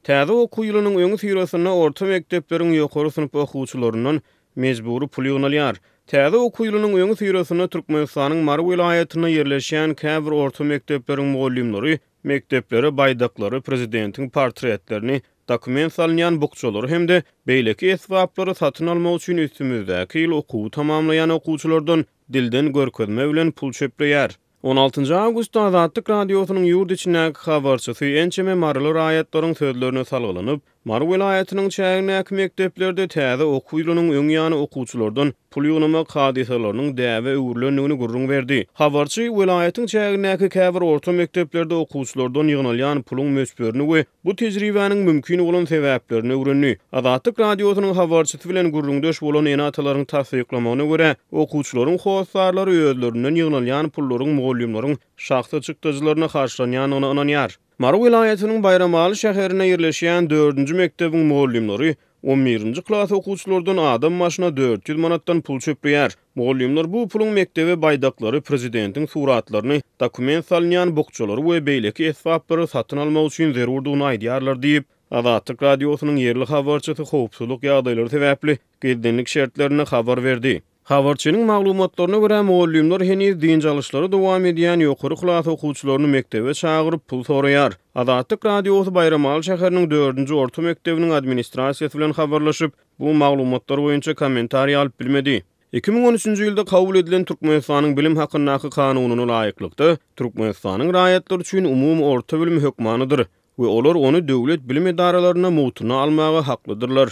Täze okuw ýylynyň öňüsyrasynda orta mekdepleriň ýokary synp okuwçylaryndan mejbury pul ýygnalýar. Täze okuw ýylynyň öňüsyrasynda Türkmenistanyň Mary welaýatynda ýerleşýän käbir orta mekdepleriň mugallymlary mekdeplere baýdaklary, prezidentiň portretlerini, dokument salynýan bukjalary hem-de beýleki esbaplary satyn almak üçin üstümizdäki ýyl okuwy tamamlaýan okuwçylardan dilden görkezme bilen pul çöpleýär. On altynjy awgustda Azatlyk Radiosynyň ýurt içindäki habarçysy ençeme maryly raýatlaryň sözlerine salgylanyp, Mary welaýatynyň çägindäki mekdeplerde täze okuw ýylynyň öň ýany okuwçylardan pul ýygnamak hadysalarynyň däbe öwrülendigini gürrüň berdi. Habarçy welaýatyň çägindäki käbir orta mekdeplerde okuwçylardan ýygnalýan puluň möçberini we Bu tejribäniň mümkin bolan sebäplerini öwrendi. Azatlyk Radiosynyň habarçysy bilen gürrüňdeş bolan ene-atalaryň tassyklamagyna görä, okuwçylaryň hossarlary özlerinden ýygnalýan pullaryň mugallymlaryň şahsy çykdajylaryna harçlanýandygyna ynanýar. Mary welaýatynyň Baýramaly şäherinde ýerleşýän dördünji mekdebiň mugallymlary On birinji klas okuwçylardan adam başyna 400 manatdan pul çöpleýär. Mugallymlar bu puluň mekdebe baýdaklary, prezidentiň suratlaryny, dokument salynýan bukjalary we beýleki esbaplary satyn almak üçin zerurdygyny aýdýarlar diýip, Azatlyk Radiosynyň ýerli habarçysy howpsuzlyk ýagdaýlary sebäpli gizlinlik şertlerinde habar berdi. Habarçynyň maglumatlaryna görä, mugallymlar heniz dynç alyşlary dowam edýän ýokary klas okuwçylaryny mekdebe çagyryp, pul soraýar. Azatlyk Radiosy Baýramaly şäheriniň dördünji orta mekdebiniň administrasiýasy bilen habarlaşyp, bu maglumatlar boýunça kommentariý alyp bilmedi. 2013-nji ýylda kabul edilen Türkmenistanyň Bilim hakyndaky Kanunyna laýyklykda, Türkmenistanyň raýatlary üçin umumy orta bilim hökmanydyr we olar ony döwlet bilim edaralarynda mugtuna almaga haklydyrlar.